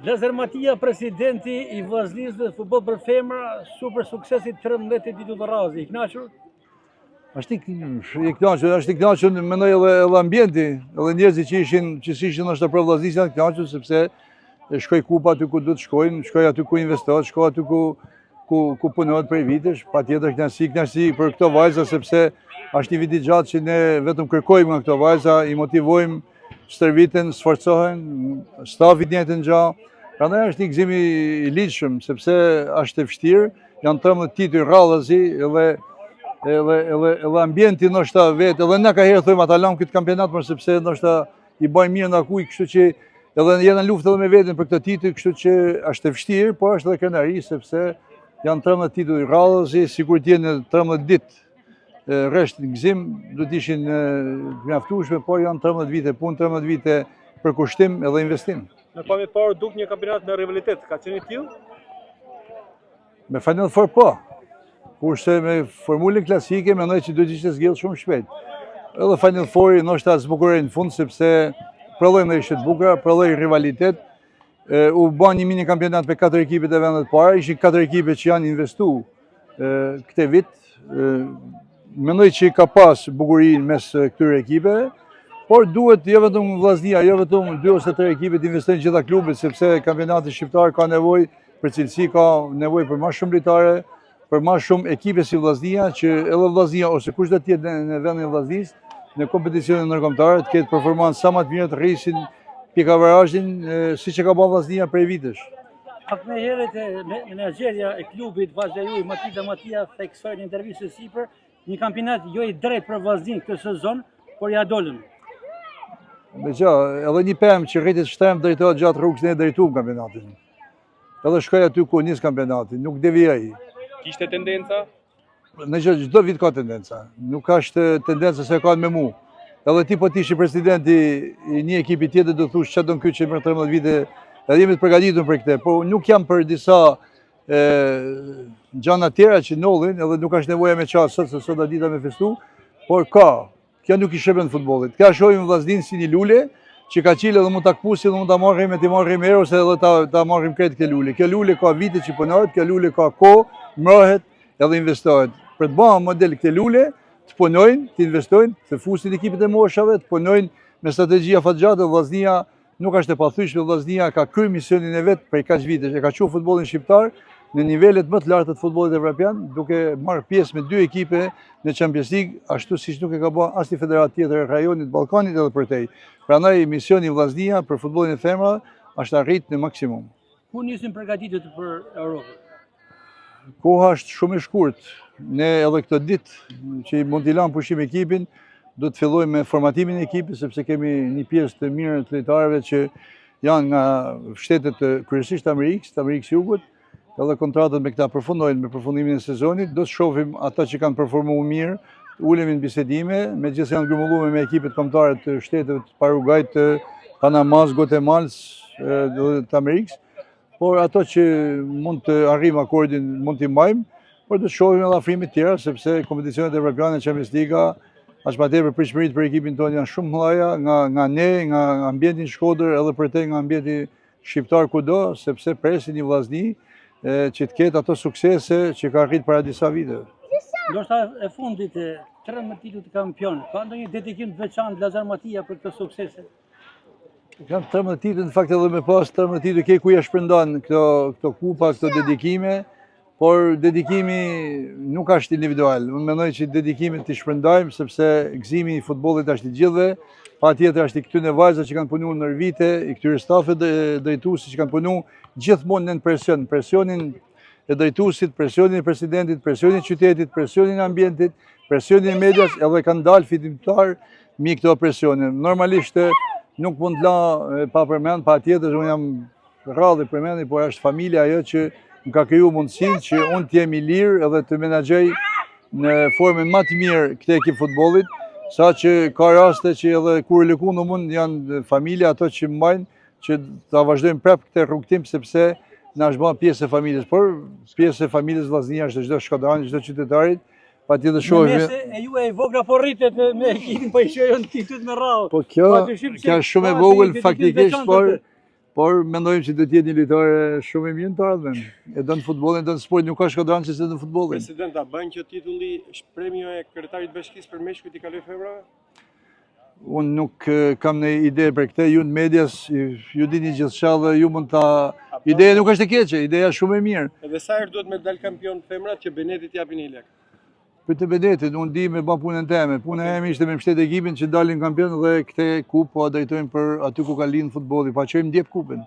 Lazar Matia, presidenti i Vllaznisë në futboll për femra, super suksesi 13 tituj radhazi. I kënaqur? Është i kënaqur, është i kënaqur, mendoj edhe edhe ambienti, edhe njerëzit që ishin, që s'ishin ndoshta pro Vllaznisë janë të kënaqur sepse shkoi kupa aty ku duhet të shkojnë, shkoi aty ku investohet, shkoi aty ku ku ku punohet prej vitesh, patjetër kënaqësi, kënaqësi për këto vajza sepse është një vit i gjatë që ne vetëm kërkojmë nga këto vajza, i motivojmë, stërviten, sforcohen, stafi të njëjtën gjë. Prandaj është një gëzim i ligjshëm sepse është e vështirë, janë 13 tituj radhazi edhe edhe edhe edhe ambienti ndoshta vetë, edhe na ka herë thojmë a ta lamë këtë kampionat, por sepse ndoshta i bëjmë mirë ndokujt, kështu që edhe jena në luftë edhe me veten për këtë tituj, kështu që është e vështirë, por është edhe krenari sepse janë 13 tituj radhazi, sikur të jenë 13 ditë rresht në gëzim, do të ishin të mjaftueshme, por janë 13 vite punë, 13 vite përkushtim edhe investim. Në pamje të parë duk një kampionat me rivalitet, ka qenë i tillë? Me Final Four po. Kurse me formulën klasike mendoj që duhet ishte zgjidhur shumë shpejt. Edhe Final Four-i ndoshta zbukuroi në fund sepse prodhoi ndeshje të bukura, prodhoi rivalitet. E, u bë një mini kampionat me katër ekipet e vendeve të para, ishin katër ekipe që janë investu këtë vit. Mendoj që ka pas bukuri mes këtyre ekipeve, por duhet jo vetëm Vllaznia, jo vetëm dy ose tre ekipe të investojnë gjitha klubet, sepse kampionati shqiptar ka nevojë për cilësi, ka nevojë për ma shumë lojtare, për ma shumë ekipe si Vllaznia, që edhe Vllaznia ose kush do të jetë në, në vendin e Vllaznisë, në kompeticionet ndërkombëtare të ketë performancë sa më të mirë të rrisin pikëavarazhin, siç e ka bërë Vllaznia prej vitesh. Pak më herët menaxherja e klubit vajza juaj Matilda Matia theksoi në intervistën sipër një kampionat jo i drejtë për Vllazninë këtë sezon, por ia dolën. Dëgjo, edhe një pemë që rritet shtrembër drejtohet gjatë rrugës ne drejtuam kampionatin. Edhe shkoi aty ku nis kampionati, nuk devijoi. Kishte tendenca? Në çdo çdo vit ka tendenca. Nuk është tendenca se ka me mu. Edhe ti po të ishe presidenti i një ekipi tjetër do thush çfarë don ky që merr 13 vite, edhe jemi të përgatitur për këtë, po nuk jam për disa e gjana tjera që ndodhin, edhe nuk është nevoja me qa sot, se sot a dita me festu, por ka, Kjo nuk i shërben futbollit. Kjo shohim Vllazninë si një lule që ka çilë dhe mund ta këpusim dhe mund ta marrim e t'i marrim erë ose edhe ta ta marrim krejt këtë lule. Kjo lule ka vite që punohet, kjo lule ka kohë, mbrohet edhe investohet. Për të bërë model këtë lule, të punojnë, të investojnë, të fusin ekipet e moshave, të punojnë me strategji afatgjate, Vllaznia Nuk është e pathyeshme, Vllaznia ka kryer misionin e vet prej kaq vitesh, e ka çuar futbollin shqiptar në nivelet më të larta të futbollit evropian, duke marrë pjesë me dy ekipe në Champions League, ashtu siç nuk e ka bërë asnjë federatë tjetër e rajonit të Ballkanit edhe përtej. Prandaj misioni i Vllaznia për futbollin e femrave është arrit në maksimum. Ku nisin përgatitjet për Europën? Koha është shumë e shkurt. Ne edhe këto ditë që mund t'i lamë pushim ekipin, do të fillojmë me formatimin e ekipit, sepse kemi një pjesë të mirë të lojtarëve që janë nga shtetet kryesisht të Amerikës, të Amerikës Jugut, edhe kontratat me këta përfundojnë me përfundimin e sezonit, do të shohim ata që kanë performuar mirë, ulemi në bisedime, megjithëse janë grumbulluar me ekipet kombëtare të shteteve të Paraguajt, të Panamas, Guatemalës dhe të Amerikës, Por ato që mund të arrijmë akordin, mund t'i mbajmë, por do të shohim edhe afrime të tjera, sepse kompeticionet evropiane, Champions League, aq më tepër pritshmëritë për ekipin tonë janë shumë të mëdha nga nga ne, nga ambienti në Shkodër, edhe përtej nga ambienti shqiptar kudo, sepse presin një Vllazni që të ketë ato suksese që ka arrit para disa viteve. Ndoshta e fundit 13 tituj të kampion, ka ndonjë dedikim të veçantë Lazar Matia për këto suksese? Kam 13 tituj, në fakt edhe me pas 13 tituj, ke ku ja shpërndan këto, këto kupa, këto dedikime, por dedikimi nuk është individual. Unë mendoj që dedikimin t'i shpërndajmë, sepse gëzimi i futbollit është i gjithëve, patjetër është i këtyre vajzave që kanë punu në vite, i këtyre stafit drejtuesit që kanë punu gjithmonë nën presion, presionin e drejtuesit, presionin e presidentit, presionin e qytetit, presionin e ambientit, presionin e medias, edhe kanë dalë fitimtar mi këto presione. Normalisht nuk mund të la pa përmend, patjetër, unë jam rrallë i përmendi, por është familja ajo që më ka kriju mundësinë që unë të jem i lirë edhe të menaxhoj në formën më të mirë këtë ekip futbollit, sa që ka raste që edhe kur lëkundem unë janë familja ato që më mbajnë, që ta vazhdojmë prapë këtë rrugëtim sepse na është bërë pjesë e familjes, por pjesë e familjes Vllaznia është çdo shkodrani, çdo qytetarit, patjetër shohim. Në mese e juaj e vogla po rritet me ekipin, po i shohim titujt me radhë. Po kjo, kjo është shumë e vogël faktikisht, por. Por mendojmë që do të jetë një lojtar shumë i mirë në të ardhmen. E don futbollin, don sportin, nuk ka shkodran që s'e don futbollin. President, a bën që titulli premio e kryetarit të bashkisë për meshkujt i kaloi femrave? Unë nuk kam në ide për këtë, ju në medias, ju dini gjithçka dhe ju mund ta... A bën- Ideja nuk është e keqe, ideja është shumë e mirë. Edhe sa herë duhet me dal kampion femrat që Benetit japin një lek? Për të Benetit, unë di me ba punën teme. Puna eme ishte me mbështet ekipin që dalin kampion dhe këtë kupë po a drejtojmë për aty ku ka lind futbolli, pa çojmë djep kupën.